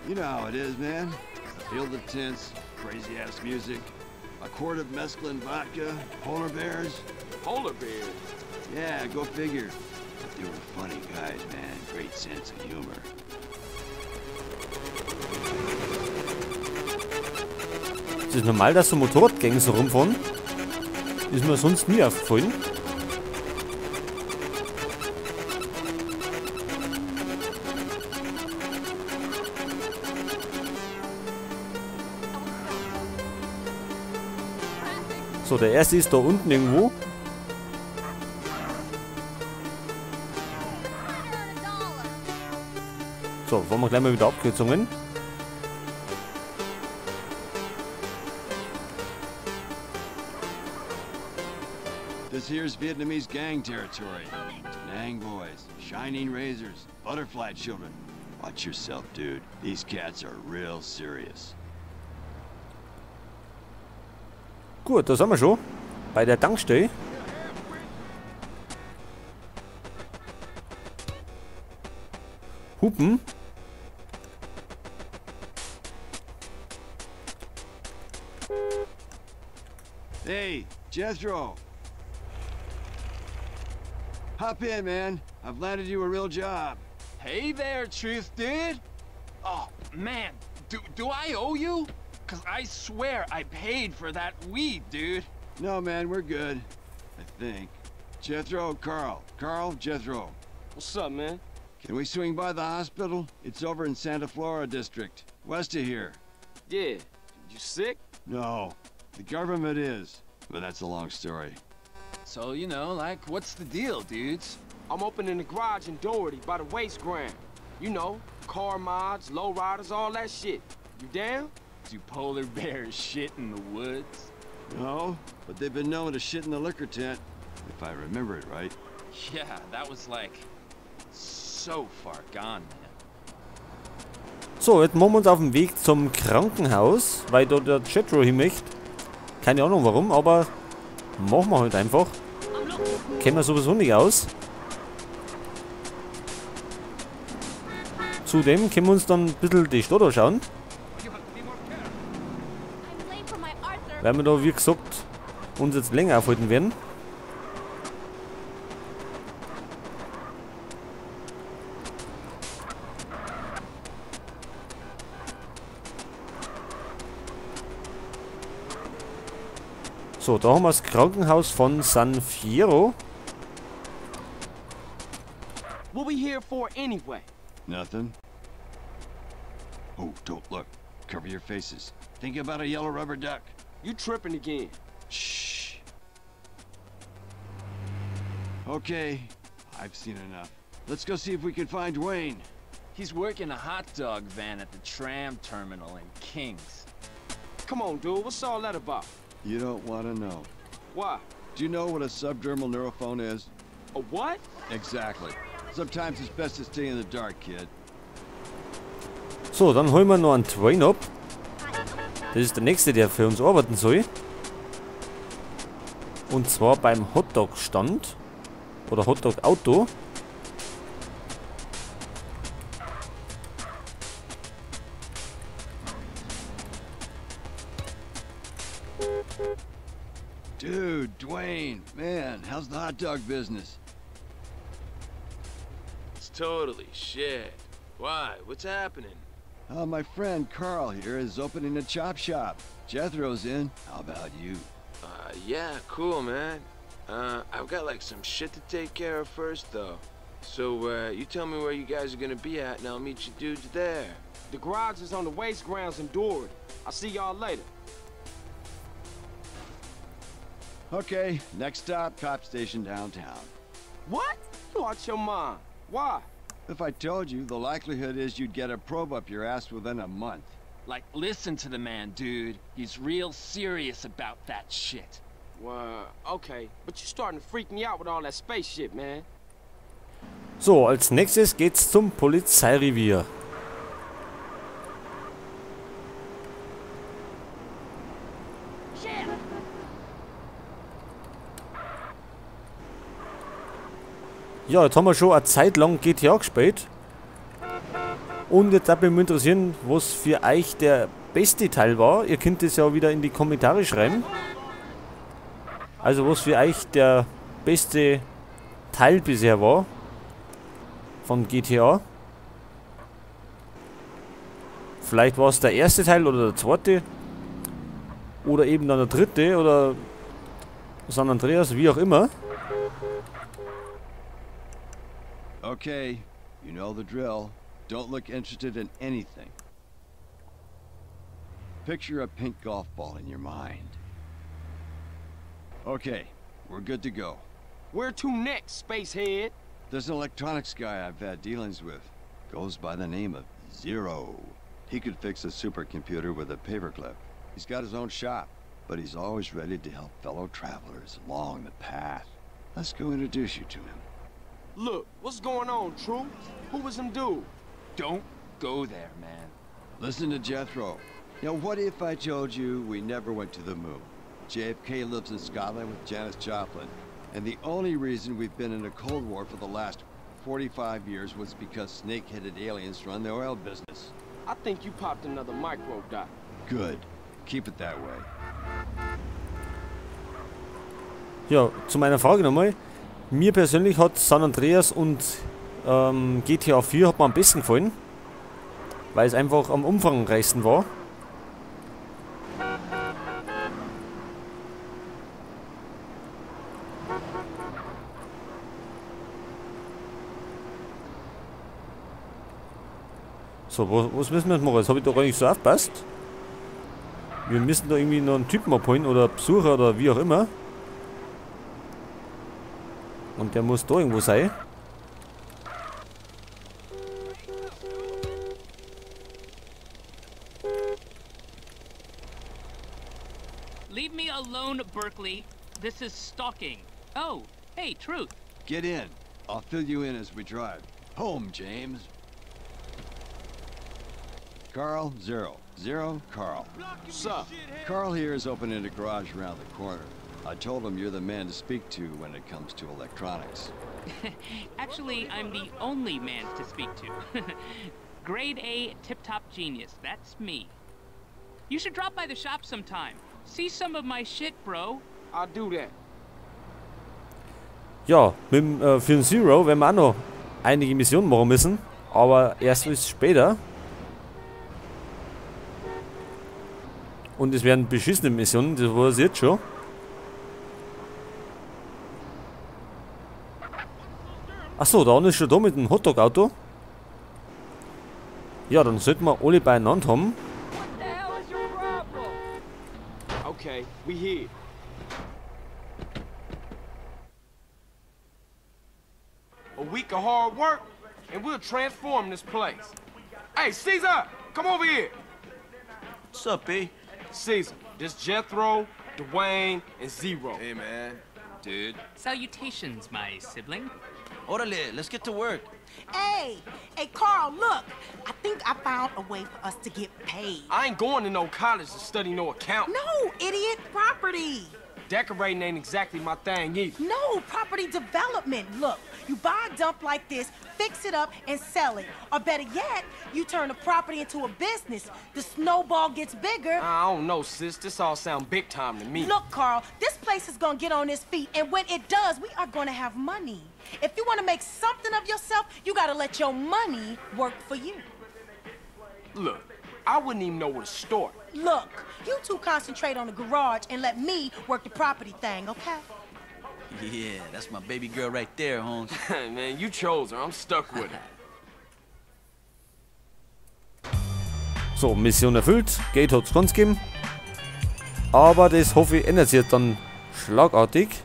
You know how it is, man. A field of tents, crazy-ass music, a quart of mescaline vodka, polar bears. Polar bears? Yeah, go figure. But they were funny guys, man. Great sense of humor. Ist es normal, dass so Motorradgangs so rumfahren? Ist mir sonst nie aufgefallen. So, der erste ist da unten irgendwo. So, fahren wir gleich mal wieder Abkürzungen. This here's Vietnamese gang territory. Nang boys, shining razors, butterfly children. Watch yourself, dude. These cats are real serious. Gut, da sind wir schon. Bei der Tankstelle. Hupen. Hey, Jethro. Hop in, man. I've landed you a real job. Hey there, Truth Dude. Oh, man. Do I owe you? 'Cause I swear I paid for that weed, dude. No, man, we're good. I think. Jethro, Carl. Carl, Jethro. What's up, man? Can we swing by the hospital? It's over in Santa Flora District, west of here. Yeah. You sick? No. The government is. But that's a long story. So, you know, like, what's the deal, dudes? I'm opening the garage in Doherty by the waste ground. You know, car mods, lowriders, all that shit. You down? Do polar bears shit in the woods? No, but they've been known to shit in the liquor tent, if I remember it right. Yeah, that was like so far gone, man. So, jetzt machen wir uns auf den Weg zum Krankenhaus, weil da der Jethro hin möchte. Keine Ahnung warum, aber machen wir halt einfach. Kennen wir sowieso nicht aus. Zudem können wir uns dann ein bisschen die Stadt anschauen. Weil wir da, wie gesagt, uns jetzt länger aufhalten werden. So, da haben wir das Krankenhaus von San Fierro. What we here for anyway? Nothing. Oh, don't look. Cover your faces. Think about a yellow rubber duck. You tripping again. Shh. Okay, I've seen enough. Let's go see if we can find Dwayne. He's working a hot dog van at the tram terminal in Kings. Come on, dude. What's all that about? You don't want to know. Why? Do you know what a subdermal neurophone is? A what? Exactly. Sometimes it's best to stay in the dark, kid. So, dann holen wir noch einen Dwayne ab. Das ist der nächste, der für uns arbeiten soll. Und zwar beim Hotdog-Stand. Oder Hotdog-Auto. Dude, Dwayne, man, how's the hot dog business? It's totally shit. Why? What's happening? My friend Carl here is opening a chop shop. Jethro's in. How about you? Yeah, cool, man. I've got like some shit to take care of first, though. So, you tell me where you guys are gonna be at, and I'll meet you dudes there. The garage is on the waste grounds in Doherty. I'll see y'all later. Okay, next stop, cop station downtown. What? You out your mind. Why? If I told you, the likelihood is you'd get a probe up your ass within a month. Like, listen to the man, dude. He's real serious about that shit. Well, okay, but you're starting to freak me out with all that space shit, man. So, als nächstes geht's zum Polizeirevier. Ja, jetzt haben wir schon eine Zeit lang GTA gespielt. Und jetzt würde mich interessieren, was für euch der beste Teil war. Ihr könnt es ja wieder in die Kommentare schreiben. Also was für euch der beste Teil bisher war von GTA. Vielleicht war es der erste Teil oder der zweite. Oder eben dann der dritte oder San Andreas, wie auch immer. Okay, you know the drill. Don't look interested in anything. Picture a pink golf ball in your mind. Okay, we're good to go. Where to next, spacehead? There's an electronics guy I've had dealings with. Goes by the name of Zero. He could fix a supercomputer with a paperclip. He's got his own shop, but he's always ready to help fellow travelers along the path. Let's go introduce you to him. Look, what's going on, True? Who was him dude? Don't go there, man. Listen to Jethro. Now, what if I told you we never went to the moon? JFK lives in Scotland with Janis Joplin. And the only reason we've been in a Cold War for the last 45 years was because snake-headed aliens run the oil business. I think you popped another micro dot. Good. Keep it that way. Ja, zu meiner Frage nochmal. Mir persönlich hat San Andreas und GTA 4 hat mir am besten gefallen, weil es einfach am umfangreichsten war. So, was müssen wir jetzt machen? Jetzt habe ich da gar nicht so aufgepasst. Wir müssen da irgendwie noch einen Typen abholen oder Besucher oder wie auch immer. Und der muss da irgendwo sein. Leave me alone, Berkeley. This is stalking. Oh, hey, Truth. Get in. I'll fill you in as we drive. Home, James. Carl, Zero. Zero, Carl. What's up? Carl here is opening a garage around the corner. I told him you're the man to speak to when it comes to electronics. Actually, I'm the only man to speak to. Grade A tip-top genius, that's me. You should drop by the shop sometime. See some of my shit, bro. I'll do that. Ja, mit dem, für den Zero werden wir auch noch einige Missionen machen müssen, aber erst ist später. Und es werden beschissene Missionen, das weiß ich jetzt schon. Achso, da unten ist schon da mit dem Hotdog-Auto. Ja, dann sollten wir alle beieinander haben. Okay, we here. A week of hard work and we'll transform this place. Hey, Caesar, come over here. What's up, B? Caesar, this Jethro, Dwayne, and Zero. Hey, man. Dude. Salutations, my sibling. Orale, let's get to work. Hey, hey, Carl, look. I think I found a way for us to get paid. I ain't going to no college to study no accounting. No, idiot, property. Decorating ain't exactly my thing either. No, property development. Look, you buy a dump like this, fix it up, and sell it. Or better yet, you turn the property into a business. The snowball gets bigger. I don't know, sis. This all sound big time to me. Look, Carl, this place is gonna get on its feet, and when it does, we are gonna have money. If you wanna make something of yourself, you gotta let your money work for you. Look, I wouldn't even know where to start. Look, you two concentrate on the garage and let me work the property thing, okay? Yeah, that's my baby girl right there, Holmes. Man, you chose her. I'm stuck with her. So, Mission erfüllt. Geld hat's ganz gegeben. Aber das hoffe ich ändert sich jetzt dann schlagartig.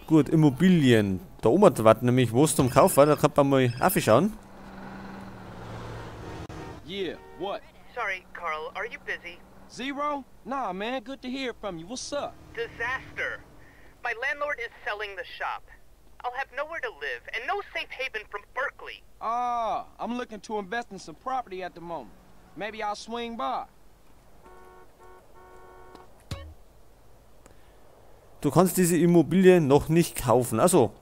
Gut, Immobilien. Da oben war nämlich was zum Kaufen, da kann man mal aufschauen. Yeah, what? Sorry, Carl, are you busy? Zero? Nah, man, good to hear from you. What's up? Disaster. My landlord is selling the shop. I'll have nowhere to live and no safe haven from Berkeley. Ah, I'm looking to invest in some property at the moment. Maybe I'll swing by. Du kannst diese Immobilie noch nicht kaufen. Also,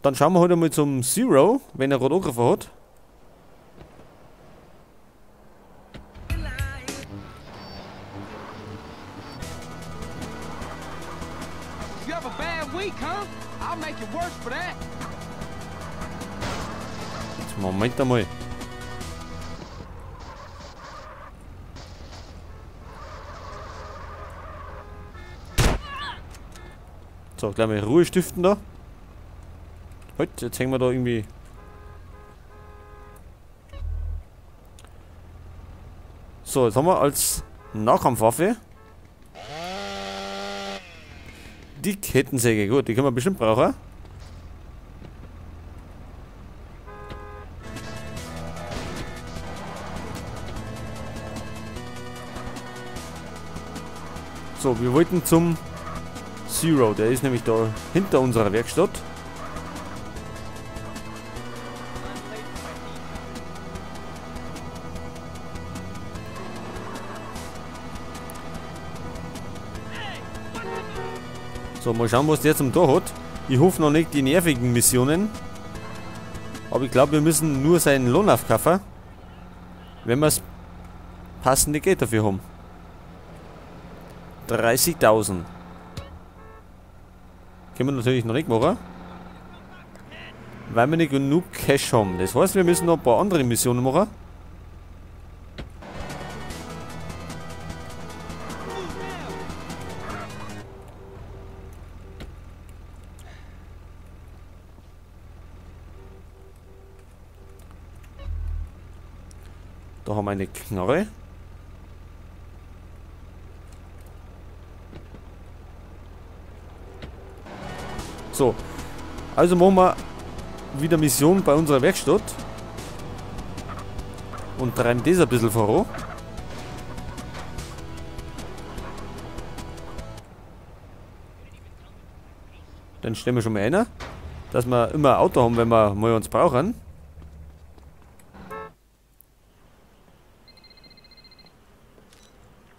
dann schauen wir heute mal zum Zero, wenn er gerade angerufen hat. Jetzt Moment einmal. So, gleich mal Ruhe stiften da. Halt, jetzt hängen wir da irgendwie. So, jetzt haben wir als Nahkampfwaffe die Kettensäge. Gut, die können wir bestimmt brauchen. So, wir wollten zum Zero. Der ist nämlich da hinter unserer Werkstatt. So, mal schauen, was der zum Tor hat. Ich hoffe noch nicht die nervigen Missionen. Aber ich glaube, wir müssen nur seinen Lohn aufkaufen, wenn wir das passende Geld dafür haben. 30.000. Können wir natürlich noch nicht machen, weil wir nicht genug Cash haben. Das heißt, wir müssen noch ein paar andere Missionen machen. Da haben wir eine Knarre. So, also machen wir wieder Mission bei unserer Werkstatt und treiben das ein bisschen voran. Dann stellen wir schon mal einer, dass wir immer ein Auto haben, wenn wir mal uns brauchen.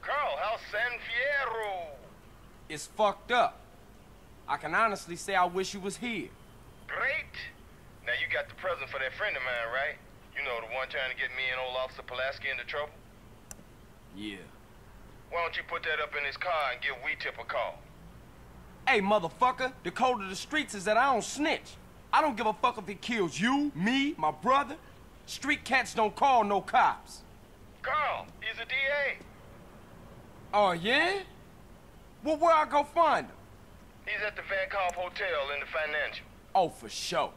Carl, how's San Fierro? It's fucked up. I can honestly say I wish you was here. Great. Now you got the present for that friend of mine, right? You know, the one trying to get me and old Officer Pulaski into trouble? Yeah. Why don't you put that up in his car and give We-Tip a call? Hey, motherfucker, the code of the streets is that I don't snitch. I don't give a fuck if he kills you, me, my brother. Street cats don't call no cops. Carl, he's a DA. Oh, yeah? Well, where I go find him? He's at the Van Kauf Hotel in the Financial. Oh, for sure.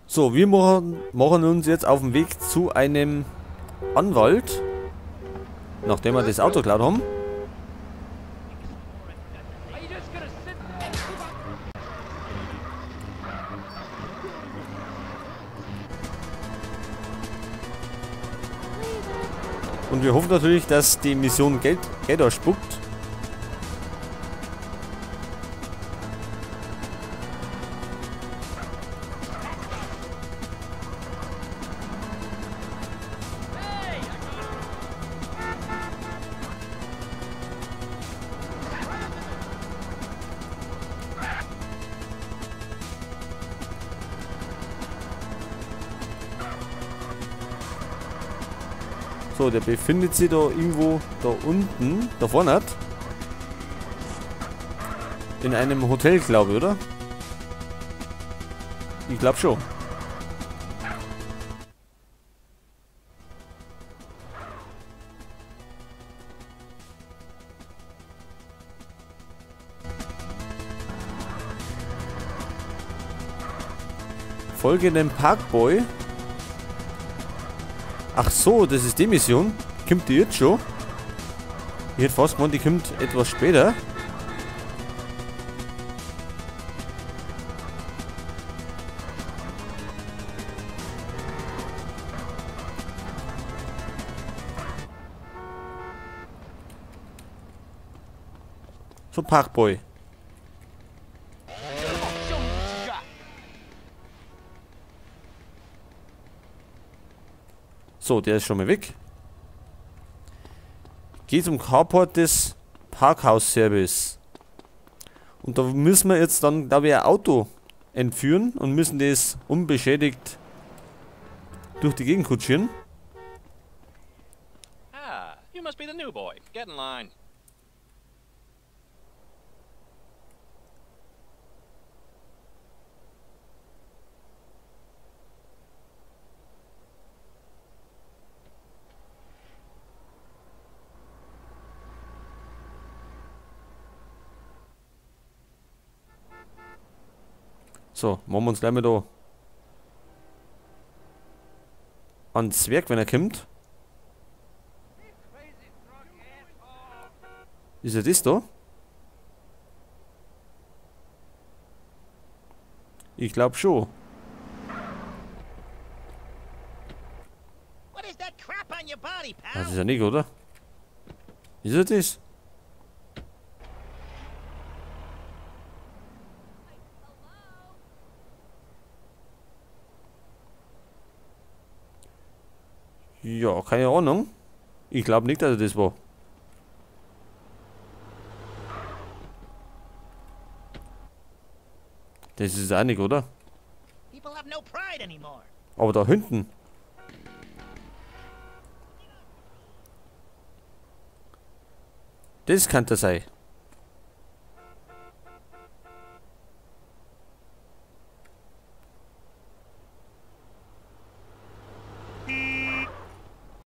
So, wir machen uns jetzt auf den Weg zu einem Anwalt, nachdem wir das Auto geklaut haben. Und wir hoffen natürlich, dass die Mission Geld ausspuckt. So, der befindet sich da irgendwo da unten, da vorne hat. In einem Hotel, glaube ich, oder? Ich glaube schon. Folge dem Parkboy. Ach so, das ist die Mission. Kommt die jetzt schon? Ich hätte fast gemeint, die kommt etwas später. So, Parkboy. So, der ist schon mal weg. Geh zum Carport des Parkhaus-Service. Und da müssen wir jetzt dann, glaube ich, ein Auto entführen und müssen das unbeschädigt durch die Gegend kutschieren. Ah, you must be the new boy. Get in line. So, machen wir uns gleich mal da ans Werk, wenn er kommt. Ist er das da? Ich glaube schon. Das ist ja nicht, oder? Ist er das? Ja, keine Ahnung. Ich glaube nicht, dass er das war. Das ist auch nicht, oder? Aber da hinten. Das kann das sein.